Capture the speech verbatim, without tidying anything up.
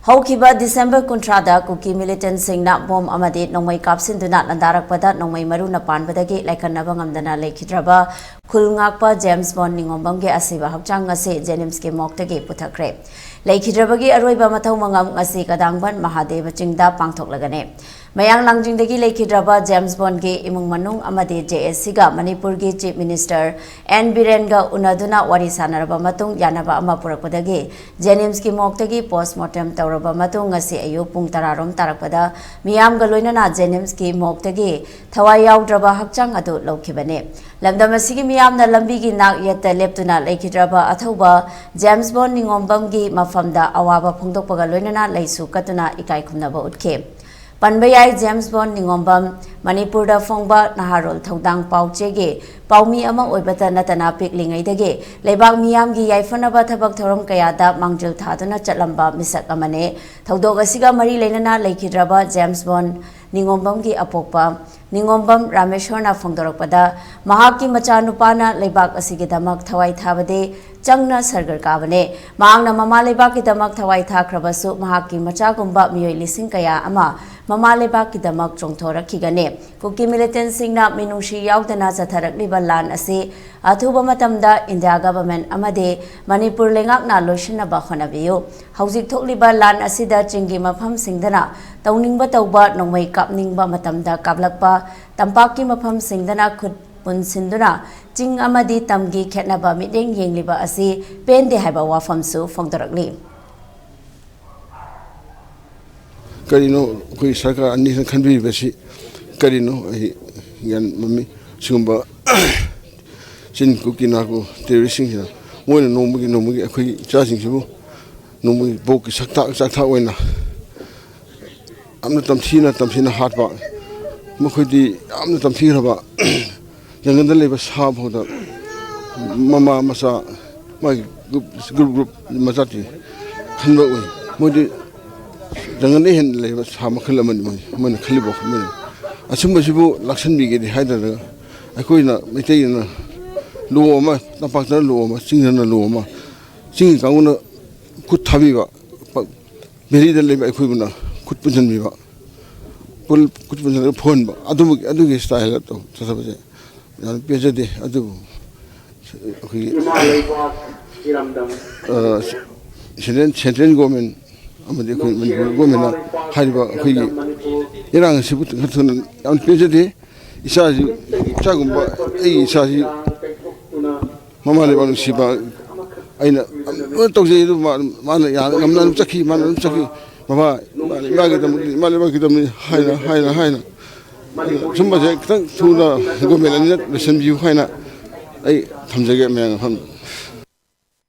ꯍꯧꯈꯤꯕ ꯗꯤꯁꯦꯝꯕꯔ ꯀꯨꯟꯊ꯭ꯔꯥꯗ ꯀꯨꯀꯤ ꯃꯤꯂꯤꯇꯦꯟꯁꯤꯡꯅ ꯕꯣꯝ ꯑꯃꯗꯤ ꯅꯣꯡꯃꯩ ꯀꯥꯞꯁꯤꯟꯗꯨꯅ ꯂꯥꯟꯗꯥꯔꯛꯄꯗ ꯅꯣꯡꯃꯩ ꯃꯔꯨꯅ ꯄꯥꯟꯕꯗꯒꯤ ꯂꯥꯏꯀꯠꯅꯕ ꯉꯝꯗꯅ ꯂꯩꯈꯤꯗ꯭ꯔꯕ ꯈꯨꯜ ꯉꯥꯛꯄ ꯖꯦꯝꯁ ꯕꯣꯟ ꯅꯤꯉꯣꯝꯕꯝꯒꯤ ꯑꯁꯤꯕ ꯍꯛꯆꯥꯡ ꯉꯁꯤ ꯖꯦꯅꯤꯝꯁꯀꯤ ꯃꯣꯔꯒꯇꯒꯤ ꯄꯨꯊꯈ꯭ꯔꯦ꯫ ꯂꯩꯈꯤꯗ꯭ꯔꯕꯒꯤ ꯑꯔꯣꯏꯕ ꯃꯊꯧ ꯃꯉꯝ ꯉꯁꯤ ꯀꯗꯥꯡꯕꯟ ꯃꯍꯥꯗꯦꯕ ꯆꯤꯡꯗ ꯄꯥꯡꯊꯣꯛꯂꯒꯅꯤ꯫ ꯃꯌꯥꯡ ꯂꯥꯡꯖꯤꯡꯗꯒꯤ ꯂꯩꯈꯤꯗ꯭ꯔꯕ ꯖꯦꯝꯁ ꯕꯣꯟꯒꯤ ꯏꯃꯨꯡ ꯃꯅꯨꯡ ꯑꯃꯗꯤ ꯖꯦ ꯑꯦꯁ ꯁꯤꯒ ꯃꯅꯤꯄꯨꯔꯒꯤ ꯆꯤꯐ ꯃꯤꯅꯤꯁꯇꯔ ꯑꯦꯟ ꯕꯤꯔꯦꯟꯒ ꯎꯅꯗꯨꯅ ꯋꯥꯔꯤ ꯁꯥꯟꯅꯔꯕ ꯃꯇꯨꯡ ꯌꯥꯅꯕ ꯑꯃ ꯄꯨꯔꯛꯄꯗꯒꯤ ꯖꯦꯅꯤꯝꯁꯀꯤ ꯃꯣꯔꯒꯇꯒꯤ ꯄꯣꯁꯃꯣꯔꯇꯦꯝ ꯇꯧꯔꯕ ꯃꯇꯨꯡ ꯉꯁꯤ ꯑꯌꯨꯛ ꯄꯨꯡ ꯇꯔꯥ ꯔꯣꯝ ꯇꯥꯔꯛꯄꯗ ꯃꯤꯌꯥꯝꯒ ꯂꯣꯏꯅꯅ ꯖꯦꯅꯤꯝꯁꯀꯤ ꯃꯣꯔꯒꯇꯒꯤ ꯊꯋꯥꯏ ꯌꯥꯎꯗ꯭ꯔꯕ ꯍꯛꯆꯥꯡ ꯑꯗꯨ ꯂꯧꯈꯤꯕꯅꯤ꯫ ꯂꯝꯗꯝ ꯑꯁꯤꯒꯤ ꯃꯤꯌꯥꯝꯅ ꯂꯝꯕꯤꯒꯤ ꯅꯥꯛ ꯌꯦꯠꯇ ꯂꯦꯞꯇꯨꯅ ꯂꯩꯈꯤꯗ꯭ꯔꯕ ꯑꯊꯧꯕ ꯖꯦꯝꯁ ꯕꯣꯟ ꯅꯤꯉꯣꯝꯕꯝꯒꯤ ꯃꯐꯝꯗ ꯑꯋꯥꯕ ꯐꯣꯡꯗꯣꯛꯄꯒ ꯂꯣꯏꯅꯅ ꯂꯩꯁꯨ ꯀꯠꯇꯨꯅ ꯏꯀꯥꯏ ꯈꯨꯝꯅꯕ ꯎꯠꯈꯤ꯫ ꯄꯟꯕ ꯌꯥꯏ, ꯖꯦꯝꯁ ꯕꯣꯟ ꯅꯤꯉꯣꯝꯕꯝ ꯃꯅꯤꯄꯨꯔꯗ ꯐꯣꯡꯕ ꯅꯍꯥꯔꯣꯜ ꯊꯧꯗꯥꯡ ꯄꯥꯎꯆꯦꯒꯤ ꯄꯥꯎꯃꯤ ꯑꯃ ꯑꯣꯏꯕꯇ ꯅꯠꯇꯅ ꯄꯤꯛꯂꯤꯉꯩꯗꯒꯤ ꯂꯩꯕꯥꯛ ꯃꯤꯌꯥꯝꯒꯤ ꯌꯥꯏꯐꯅꯕ ꯊꯕꯛ ꯊꯧꯔꯝ ꯀꯌꯥꯗ ꯃꯥꯡꯖꯤꯜ ꯊꯥꯗꯨꯅ ꯆꯠꯂꯝꯕ ꯃꯤꯁꯛ ꯑꯃꯅꯤ꯫ ꯊꯧꯗꯣꯛ ꯑꯁꯤꯒ ꯃꯔꯤ ꯂꯩꯅꯅ ꯂꯩꯈꯤꯗ꯭ꯔꯕ ꯖꯦꯝꯁ ꯕꯣꯟ ꯅꯤꯉꯣꯝꯕꯝꯒꯤ ꯑꯄꯣꯛꯄ ꯅꯤꯉꯣꯝꯕꯝ ꯔꯥꯃꯦꯁꯣꯔꯅ ꯐꯣꯡꯗꯣꯔꯛꯄꯗ, ꯃꯍꯥꯛꯀꯤ ꯃꯆꯥꯅꯨꯄꯥꯅ ꯂꯩꯕꯥꯛ ꯑꯁꯤꯒꯤꯗꯃꯛ ꯊꯋꯥꯏ ꯊꯥꯕꯗꯤ ꯆꯪꯅ ꯁꯔꯒꯔ ꯀꯥꯕꯅꯦ꯫ ꯃꯍꯥꯛꯅ ꯃꯃꯥ ꯂꯩꯕꯥꯛꯀꯤꯗꯃꯛ ꯊꯋꯥꯏ ꯊꯥꯈ꯭ꯔꯕꯁꯨ, ꯃꯍꯥꯛꯀꯤ ꯃꯆꯥꯒꯨꯝꯕ ꯃꯤꯑꯣꯏ ꯂꯤꯁꯤꯡ ꯀꯌꯥ ꯑꯃ ꯃꯃꯥ ꯂꯩꯕꯥꯛꯀꯤꯗꯃꯛ ꯆꯣꯡꯊꯣꯔꯛꯈꯤꯒꯅꯤ꯫ ꯀꯨꯀꯤ ꯃꯤꯂꯤꯇꯦꯟꯁꯤꯡꯅ ꯃꯤꯅꯨꯡꯁꯤ ꯌꯥꯎꯗꯅ ꯆꯠꯊꯔꯛꯂꯤꯕ ꯂꯥꯟ ꯑꯁꯤ ꯑꯊꯨꯕ ꯃꯇꯝꯗ ꯏꯟꯗꯤꯌꯥ ꯒꯚꯔꯟꯃꯦꯟꯠ ꯑꯃꯗꯤ ꯃꯅꯤꯄꯨꯔ ꯂꯩꯉꯥꯛꯅ ꯂꯣꯏꯁꯤꯟꯅꯕ ꯍꯣꯠꯅꯕꯤꯌꯨ꯫ ꯍꯧꯖꯤꯛ ꯊꯣꯛꯂꯤꯕ ꯂꯥꯟ ꯑꯁꯤꯗ ꯆꯤꯡꯒꯤ ꯃꯐꯝꯁꯤꯡꯗꯅ ꯇꯧꯅꯤꯡꯕ ꯇꯧꯕ, ꯅꯣꯡꯃꯩ ꯀꯥꯞꯅꯤꯡꯕ ꯃꯇꯝꯗ ꯀꯥꯞꯂꯛꯄ, ꯇꯝꯄꯥꯛꯀꯤ ꯃꯐꯝꯁꯤꯡꯗꯅ ꯈꯨꯠ ꯄꯨꯟꯁꯤꯟꯗꯨꯅ ꯆꯤꯡ ꯑꯃꯗꯤ ꯇꯝꯒꯤ ꯈꯦꯠꯅꯕ ꯃꯤꯠꯌꯦꯡ ꯌꯦꯡꯂꯤꯕ ꯑꯁꯤ ꯄꯦꯟꯗꯦ ꯍꯥꯏꯕ ꯋꯥꯐꯝꯁꯨ ꯐꯣꯡꯗꯣꯔꯛꯂꯤ꯫ ꯀꯔꯤꯅꯣ ꯑꯩꯈꯣꯏ ꯁꯔꯀꯥꯔ ꯑꯅꯤꯁꯤꯅ ꯈꯟꯕꯤꯔꯤꯕꯁꯤ? ꯀꯔꯤꯅꯣ ꯑꯩ ꯒ꯭ꯌꯥꯟ ꯃꯝꯃꯤ꯫ ꯁꯤꯒꯨꯝꯕ ꯆꯤꯟ ꯀꯨꯀꯤ ꯅꯥꯀꯨ ꯇꯦꯔꯣꯔꯤꯁꯁꯤꯡꯁꯤꯅ ꯃꯣꯏꯅ ꯅꯣꯡꯃꯒꯤ ꯅꯣꯡꯃꯒꯤ ꯑꯩꯈꯣꯏꯒꯤ ꯏꯆꯥꯁꯤꯡꯁꯤꯕꯨ ꯅꯣꯡꯃꯒꯤ ꯄꯣꯛꯀꯤ ꯁꯛꯇꯥꯛ ꯆꯥꯛꯊꯥꯛ ꯑꯣꯏꯅ ꯌꯥꯝꯅ ꯇꯝꯊꯤꯅ ꯇꯝꯊꯤꯅ ꯍꯥꯠꯄ, ꯃꯈꯣꯏꯗꯤ ꯌꯥꯝꯅ ꯇꯝꯊꯤꯈ꯭ꯔꯕ꯫ ꯖꯪꯒꯜꯗ ꯂꯩꯕ ꯁꯥ ꯐꯥꯎꯗ ꯃꯃꯥ ꯃꯆꯥ, ꯃꯥꯒꯤ ꯒ꯭ꯔꯨꯞ ꯒ꯭ꯔꯨꯞ ꯒ꯭ꯔꯨꯞ ꯃꯆꯥꯁꯤꯡ ꯈꯟꯕ ꯎꯏ꯫ ꯃꯣꯏꯗꯤ ꯖꯪꯒꯜꯗ ꯍꯦꯟꯅ ꯂꯩꯕ ꯁꯥ ꯃꯈꯜ ꯑꯃꯅꯤ꯫ ꯃꯣꯏ, ꯃꯣꯏꯅ ꯈꯜꯂꯤꯕ ꯋꯥꯈꯜ ꯑꯃꯅꯤ꯫ ꯑꯁꯨꯝꯕꯁꯤꯕꯨ ꯂꯥꯛꯁꯟꯕꯤꯒꯦꯗꯤ ꯍꯥꯏꯗꯔꯒ, ꯑꯩꯈꯣꯏꯅ ꯃꯩꯇꯩꯅ ꯂꯣ ꯑꯃ, ꯇꯝꯄꯥꯛꯇꯅ ꯂꯣ ꯑꯃ, ꯆꯤꯡꯗꯅ ꯂꯣ ꯑꯃ, ꯆꯤꯡꯒꯤ ꯀꯥꯡꯕꯨꯅ ꯈꯨꯠ ꯊꯥꯕꯤꯕ, ꯄ-, ꯚꯦꯂꯤꯗ ꯂꯩꯕ ꯑꯩꯈꯣꯏꯕꯨꯅ ꯈꯨꯠ ꯄꯨꯟꯁꯤꯟꯕꯤꯕ, ꯄꯨꯜ- ꯈꯨꯠ ꯄꯨꯟꯁꯤꯜꯂꯒ ꯐꯨꯍꯟꯕ, ꯑꯗꯨꯃꯛ ꯑꯗꯨꯒꯤ ꯁ꯭ꯇꯥꯏꯜꯗ ꯇꯧ- ꯆꯠꯊꯕꯁꯦ ꯌꯥꯝ ꯄꯦꯟꯖꯗꯦ꯫ ꯑꯗꯨꯕꯨ ꯑꯩꯈꯣꯏꯒꯤ, ꯑ, ꯁꯦꯟꯇ꯭ꯔꯦꯜ ꯁꯦꯟꯇ꯭ꯔꯦꯜ ꯒꯣꯔꯃꯦꯟ ꯑꯃꯗꯤ ꯑꯩꯈꯣꯏ ꯃꯅꯤꯄꯨꯔ ꯒꯣꯔꯃꯦꯟꯅ ꯍꯥꯏꯔꯤꯕ ꯑꯩꯈꯣꯏꯒꯤ ꯏꯔꯥꯡ ꯑꯁꯤꯕꯨ ꯈꯔ ꯊꯨꯅ ꯌꯥꯝ ꯄꯦꯟꯖꯗꯦ꯫ ꯏꯆꯥꯁꯤ, ꯏꯆꯥꯒꯨꯝꯕ ꯑꯩꯒꯤ ꯏꯆꯥꯁꯤ ꯃꯃꯥ ꯂꯩꯕꯥꯛ ꯅꯨꯡꯁꯤꯕ ꯑꯩꯅ ꯂꯣꯏꯅ ꯇꯧꯖꯩ꯫ ꯑꯗꯨ ꯃꯥ- ꯃꯥꯅ ꯌꯥꯝ ꯉꯝꯅ ꯑꯗꯨꯝ ꯆꯠꯈꯤ꯫ ꯃꯥꯅ ꯑꯗꯨꯝ ꯆꯠꯈꯤ꯫ ꯃꯃꯥ, ꯏꯃꯥ ꯂꯩꯕꯥꯛꯀꯤꯗꯃꯛꯇꯤ, ꯏꯃꯥ ꯂꯩꯕꯥꯛꯀꯤꯗꯃꯛꯇꯤ ꯍꯥꯏꯅ, ꯍꯥꯏꯅ, ꯍꯥꯏꯅ꯫ ꯁꯨꯝꯕꯁꯦ ꯈꯤꯇꯪ ꯊꯨꯅ ꯒꯣꯔꯃꯦꯟ ꯑꯅꯤꯅ ꯂꯣꯏꯁꯤꯟꯕꯤꯌꯨ ꯍꯥꯏꯅ ꯑꯩ ꯊꯝꯖꯒꯦ ꯃꯌꯥꯝ ꯃꯐꯝꯗ꯫